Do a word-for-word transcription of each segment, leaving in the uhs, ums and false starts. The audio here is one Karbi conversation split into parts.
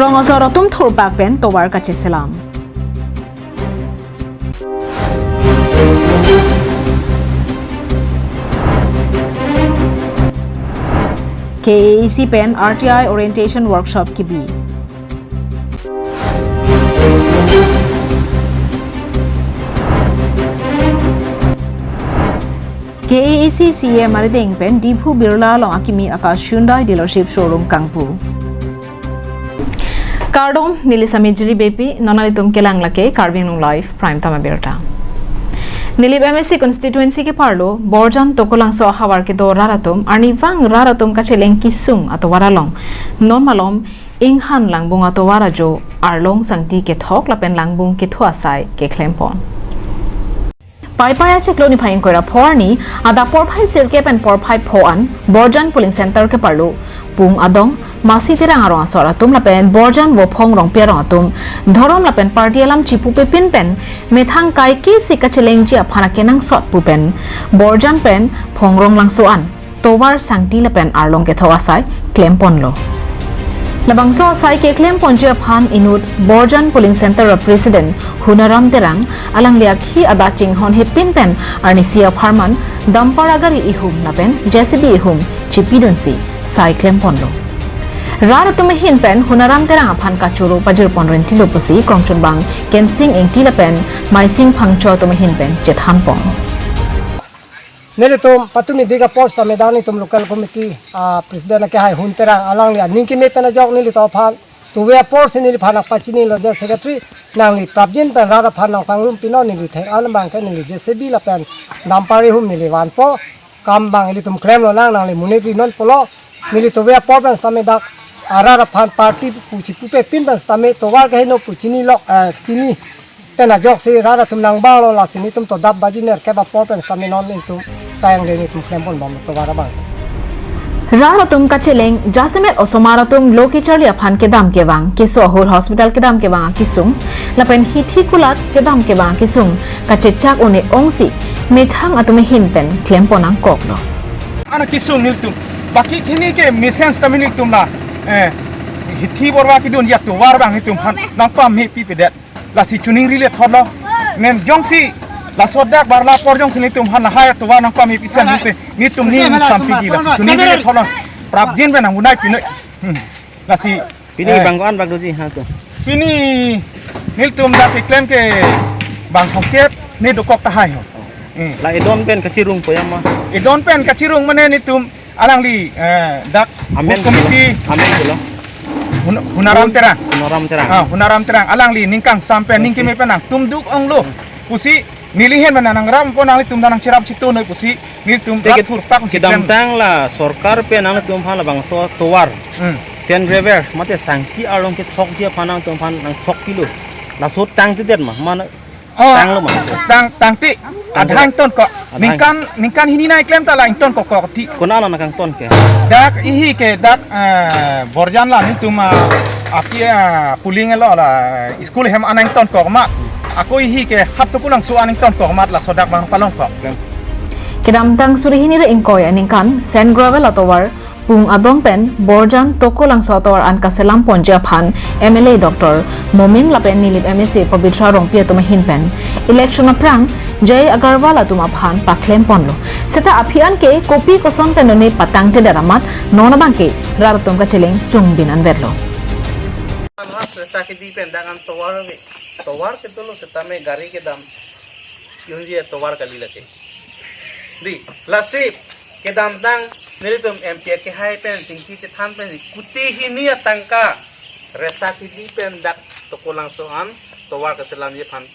Rong asor atum thurpak pen tovar kacheselam. K A A C pen R T I orientation workshop kebi. K A A C C E M arideng pen Diphu Birla along akimi Akash Hyundai dealership showroom kangpu. Kardom, neli Sami Jili Bepi, non nanglitum kelang lake Karbi Anglong Live Prime Time abirta. Nilip M A C constituency keparlo, Borjan Tokolangso ahavar kedo rat atum, arnivang rat atum kacheleng kesung atovar along non malom inghan langbung atovar ajo arlong sangti kethok lapen langbung ketho asai keklempon. Paipai achiklo niphai ingkoi ra pho arni adap porphai sirkep pen porphai pho an Borjan polling center keparlo Pung Adong, Masi Terang arong asor atum lapen Borjan vo Phongrongpi arong atum dhorom lapen party alam chipupepin pen methang kaike si kachelengji aphan akenangsot pu pen Borjan pen Phongrong Langso an tovar sangti lapen arlong kethok asai klemponlo. Labangso asai keklemponji aphan inut Borjan polling center a president Hunaram Terang alangli akhi adak chinghonhepin pen arnisi apharman dumper agari ihum lapen J C B ihum chipidunsi sai klemponlo. Rat atum ahin pen Hunaram Terang aphan kachoro pajirpon rentilo pusi kongchunbang Kensing Ingti lapen Maising Phangcho atum ahin pen chethanpon. Nelitum patumi dega post amedang nelitum local committee, ah, president akehai Hun Terang alangli aning keme pen ajok nelitum aphan tuve apor si neliphan nangpachinilo, je secretary nangli prapjin pen rat aphan nangpangrum pinon, neli thek an abang ke neli J C B lapen dumper ihum neli vanpo, kam abang ilitum klemlo nang, nangli monit rinon pulo, neli tuve apor pen sitame dak arat aphan party pu chipupepin pen sitame tovar keheno pu chinilo, eh, chini pen ajoksi rat atum nangbanglo, lasi nelitum to dap baji nerkep apor pen sitame non nelitum sayang de nelitum klemponbom tovar abang. Rat atum kacheleng jasemet osomar atum lo kecharli aphan kedam kevang, keso ahut hospital kedam kevang akesung lapen hithi kulat kedam kevang akesung kachechak un-e ongsi methang atum ahin pen klempon nangkoklo. Ana kesung nelitum. Baki kini ke mesen sitame nelitum la, eh, hithi borwa kedunji atovar abang nelitum aphan nangpamepipedetlo. Lasi choningri le thotlo. Nen jongsi laso dak barla apor jongsi nelitum aphan lahai atovar nangpamepisen nelitum, nelitum ni sampi ji, lasi choningri le thotlo. Prapjin pen nangbunai pinoi. Hmm. Lasi pini, eh, bang ko-an bak doji ha to? Pini nelitum dak keklem ke bang thomkep ne dokok tahai ho. Hmm. La edon pen kachirung poyam ma? Edon pen kachirung mane nelitum alangli, eh, dak amen booth committee. Amen pulo. Hun-, Hunaram Terang. Hunaram Terang. Ah, Hunaram Terang. Alangli ningkang sampe, okay, ningkeme pen nangtum duk onglo. Pusi neli ahin pen nangrampon, nanglitum ta nangcherap chitu noi pusi nelitum te rat ke-, thurpak si klem. Kedamtang la sorkar pen nangtum aphan labangso tovar. Hmm. Sand gravel, mate sangti arlong kethokji aphan nangtum aphan nangthok pilo. Laso tangtedet ma, mana Oh, tanglo ma? Tang, tangte. Tangte. Adhang tonkok. Adhang. Ningkan, ningkan hini nangklem ta la ingtonkok kok ti. Konat nangkangton ke? Dak ihi ke dak, eh, Borjan la nelitum, ah, api, ah, polling lo la, school hem an ingtonkok mat. Ako ihi ke Hap Tokolangso an ingtonkok mat, laso dak bang palongkok. Kedamtang suri hini ra ingkoi aningkan sand gravel atovar Pung Adong pen Borjan Tokolangso atovar an kaselamponji aphan M L A Doctor Momin lapen Nilip M A C Pabitra Rongpi atum ahin pen election aphrang Jay Agarwal atum aphan paklemponlo. Seta aphi an ke kopi koson pen none patangtedet amat non abang ke rat atum kacheleng sungbin anvetlo. Anhas resa kidi pen dak an tovar ave. Tovar kedolo setame gari kedam. Yunji tovar kali lake. Di, lasi kedamtang nelitum M P akehai pen chingki chethan pen kuti hini atangka resa kidi pen dak Tokolangso an tovar kaselamji aphan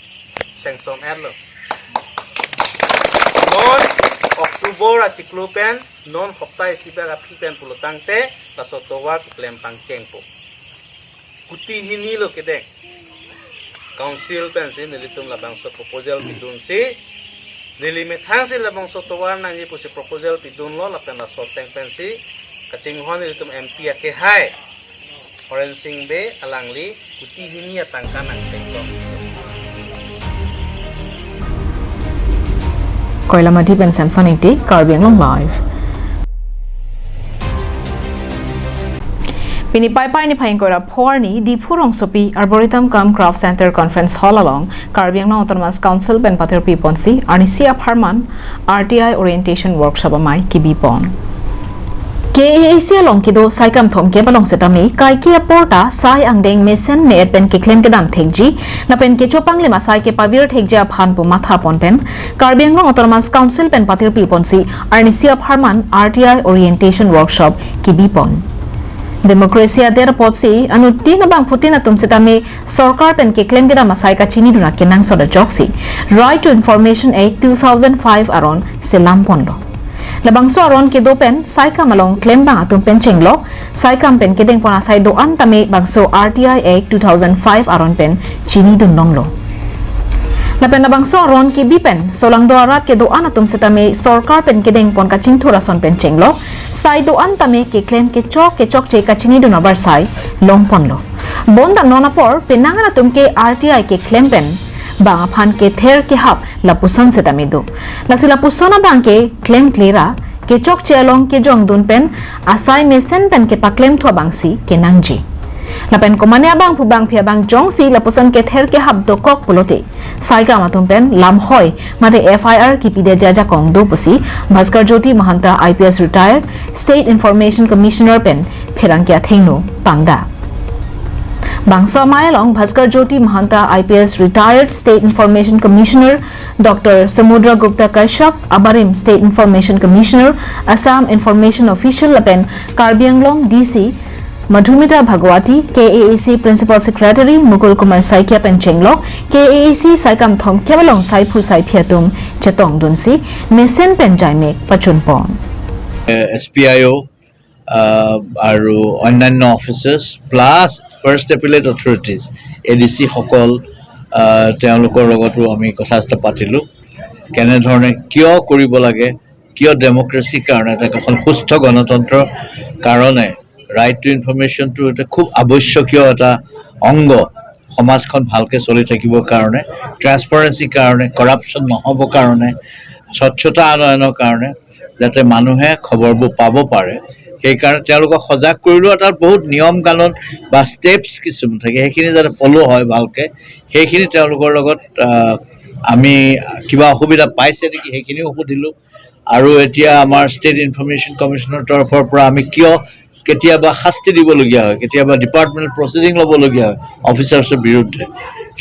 sanction etlo. Non October achiklo pen non hopta isi bak aphi pen pulotangte laso tovar keklem pangchengpo. Kuti hini lo kedeng. Council pensi nelitum labangso proposal pidunsi, neli methangsi labangso tovar nangji pusi proposal pidunlo, lapen laso ateng pensi kachinghon nelitum M P akehai Horen Sing Bey alangli kuti hini atangka nang sanction. Koilamati pen Samson Ingti, Karbi Anglong Live. Pini Paipai niphai ingkoi ra pho arni Diphu rongsopi Arboretum cum Craft Center Conference Hall along Karbi Anglong Autonomous Council pen patirpi ponsi arnisi apharman R T I Orientation Workshop amei kebi pon. K A A C along kedo saikam thomkep along setame kaike apor ta sai angdeng mesen me-et pen keklem kedam thekji lapen kecho panglim asai kepavir thekji aphan pu matha pon pen Karbi Anglong Autonomous Council pen patirpi ponsi arnisi apharman R T I Orientation Workshop kebi pon. Democracy adet apotsi anuttin abangphutin atum setame sorkar pen keklem kedam asai kachinidun akenangsot ajoksi Right to Information Act two thousand five aron selam ponlo. Labangso aron kedo pen saikam along klembang atum pen chenglok, saikam pen kedeng pon asai do-an tame bangso R T I Act two thousand five aron pen chinidun longlo. Lapen labangso aron kebi pen solangdo arat kedo-an atum setame sorkar pen kedeng pon kachingthur ason pen chenglok, sai do-an tame keklem kechok kechokche kachinidun avarsai long ponlo. Bonta non apor penang an atum ke R T I keklem pen bang aphan kether kehap lapuson setame do. Lasi lapuson abang ke klemkle ra kechokche along kejongdun pen asai mesen pen kepaklem thu abangsi kenangji. Lapen komane abangphu bangphi abang jongsi lapuson kether kehap dokok pulote saikam atum pen lamhoi mate F I R kepidetji ajakong do pusi Bhaskar Jyoti Mahanta I P S retired State Information Commissioner pen pherangke athengno pangda. Bangso amei along Bhaskar Jyoti Mahanta I P S retired State Information Commissioner Doctor Samudra Gupta Kashyap, abarim State Information Commissioner, Assam Information Official lapen Karbi Anglong D C Madhumita Bhagwati, K A A C Principal Secretary Mukul Kumar Saikia pen chenglok K A A C saikam thomkep along saiphu saiphi atum chetongdunsi mesen pen jaimek pachun pon. S P I অ' আৰু অন্যান্য officers plus first appellate authorities A D চিসকল আহ, তেওঁলোকৰ লগতো আমি কথা চথা পাতিলোঁ। কেনেধৰণে কিয় কৰিব লাগে, কিয় ডেমক্ৰেচিৰ কাৰণে, এটা এখন সুস্থ গণতন্ত্ৰৰ কাৰণে ৰাইট টু ইনফৰমেশ্যনটো এটা খুব আৱশ্যকীয় এটা অংগ। সমাজখন ভালকৈ চলি থাকিবৰ কাৰণে, ট্ৰেন্সপাৰেঞ্চিৰ কাৰণে, কৰাপশ্যন নহ'বৰ কাৰণে, স্বচ্ছতা আনয়নৰ কাৰণে, যাতে মানুহে খবৰবোৰ পাব পাৰে, সেইকাৰণে তেওঁলোকক সজাগ কৰিলোঁ। আৰু তাত বহুত নিয়ম কানুন বা ষ্টেপছ কিছুমান থাকে, সেইখিনি যাতে ফ'ল' হয় ভালকৈ, সেইখিনি তেওঁলোকৰ লগত আহ, আমি কিবা অসুবিধা পাইছে নেকি সেইখিনিও সুধিলোঁ। আৰু এতিয়া আমাৰ ষ্টেট ইনফৰমেশ্যন কমিশ্যনৰ তৰফৰ পৰা আমি কিয় কেতিয়াবা শাস্তি দিবলগীয়া হয়, কেতিয়াবা ডিপাৰ্টমেণ্টেল প্ৰচিডিং ল'বলগীয়া হয় অফিচাৰ্ছৰ বিৰুদ্ধে,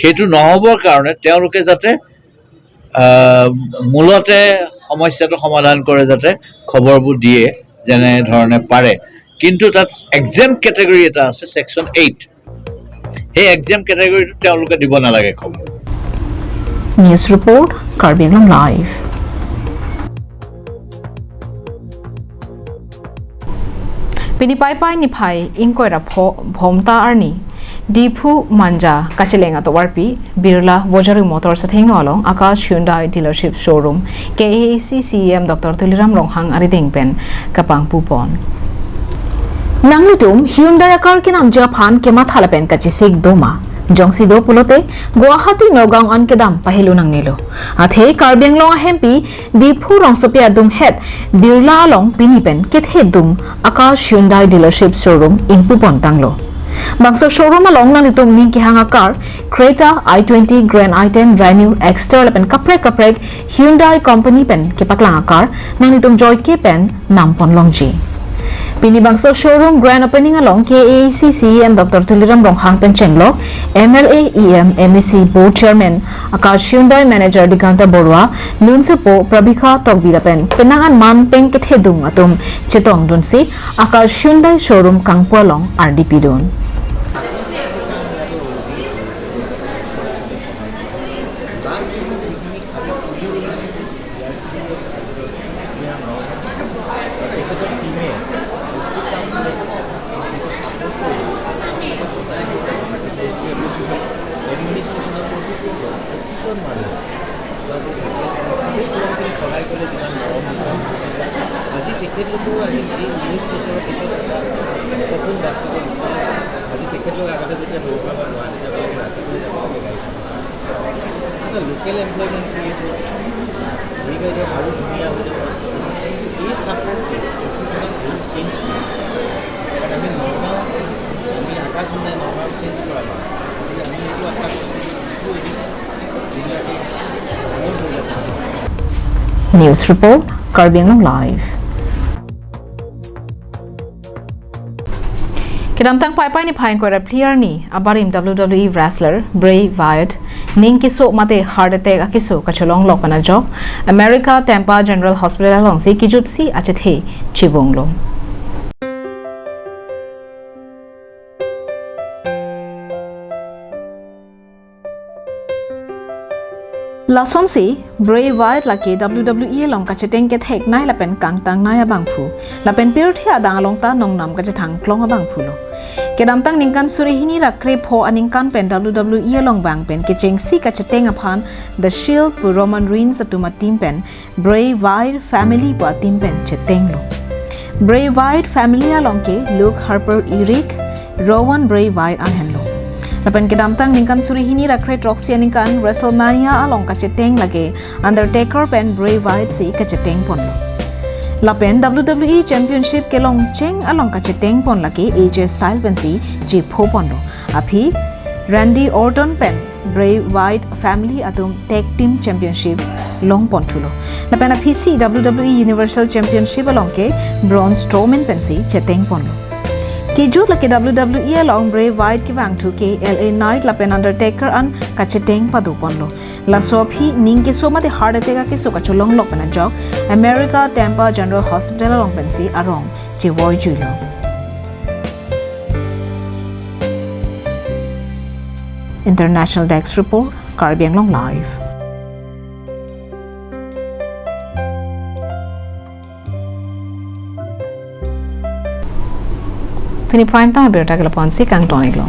সেইটো নহ'বৰ কাৰণে তেওঁলোকে যাতে আহ, মূলতে সমস্যাটো সমাধান কৰে, যাতে খবৰবোৰ দিয়ে যেনেধৰণে পাৰে। কিন্তু তাত একজেম্প কেটেগৰী এটা আছে, ছেকশ্যন এইট, সেই একজেম্প কেটেগৰীটো তেওঁলোকে দিব নালাগে খবৰ। News report, Karbi Anglong Live. Pini Paipai niphai ingkoi ra pho Bhomta arni Diphu Manja kacheleng atovarpi Birla Vojari Motors athengno along Akash Hyundai Dealership Showroom K A A C C E M Doctor Tuliram Ronghang arideng pen kapangpu pon. Nanglitum Hyundai akar kenamji aphan kematha lapen kachesik doma? Jongsi do pulote Guwahati Nagaon an kedam pahelo nangnelo. Athe Karbi Anglong ahempi Diphu rongsopi adunghet Birla along pini pen kethedung Akash Hyundai Dealership Showroom ingpu pon tanglo. Bangso showroom along nanglitum ning kehang akar Creta, I twenty, Grand i ten, Venue, Exter lapen kaprek kaprek Hyundai Company pen kepaklang akar nanglitum joike pen nam pon longji. Pini bangso showroom grand opening along K A A C C E M Doctor Tuliram Ronghang pen chenglok M L A, E M, M A C, Board Chairman Akash Hyundai Manager Diganta Borua, Lunsepo Prabhika Tokbi lapen penang an man peng kethedung atum chetongdunsi Akash Hyundai Showroom kangpu along ardi pidun. আজি তেখেতলোকেও আহিল এই নিউজ ষ্টেচনৰ তেখেত সপোন বাস্তৱত ৰূপায়ণ। আজি তেখেতলোক আগতে যেতিয়া নগাঁও বা গুৱাহাটী যাব লাগে, ৰাতিপুৱাই যাব লাগে গাড়ীখন। এটা লোকেল এমপ্লয়মেণ্ট ক্ৰিয়েট হ'ব, সেইকাৰণে আৰু ধুনীয়া হৈ যাব। এই ছাপৰ্টটো এইটো মানে বহুত চেঞ্জ কৰিব। কাৰণ আমি Nagaon News report, Karbi Anglong Live. Kedamtang Paipai niphai ingkoi ra phli arni abarim W W E wrestler Bray Wyatt ning keso mate heart attack akeso kacholonglok pen ajok America Tampa General Hospital alongsi kejutsi achethe chevonglo. Lasonsi Bray Wyatt lake W W E along kacheteng ketheknei lapen kangtangnei abangphu, lapen pirthe adang along ta nongnam kachethang klong abangphu lo. Kedamtang ningkan suri hini ra krepho aningkan pen W W E along bang pen kechengsi kacheteng aphan The Shield pu Roman Reigns atum a-team pen Bray Wyatt family pu a-team pen chetenglo. Bray Wyatt family along ke Luke Harper Eric, Rowan Bray Wyatt an henlo. Lapen kedamtang ningkan suri hini ra kre throksi aningkan WrestleMania along kacheteng lake Undertaker pen Bray Wyatt si kacheteng ponlo. Lapen W W E Championship kelongcheng along kacheteng pon lake A J Styles pensi chepho ponlo. Aphi Randy Orton pen Bray Wyatt family atum Tag Team Championship long ponthulo. Lapen aphisi W W E Universal Championship along ke Braun Strowman pensi cheteng ponlo. Kejut lake W W E along Bray Wyatt kevangthu ke L A Knight lapen Undertaker an kacheteng pado ponlo. Laso aphi ning keso mate heart attack akeso kacholonglok pen ajok America Tampa General Hospital along pensi arong chevoijuilo. International Desk Report, Karbi Anglong Live. Pini prime time abirta ke lapu-ansi kangton-iklo.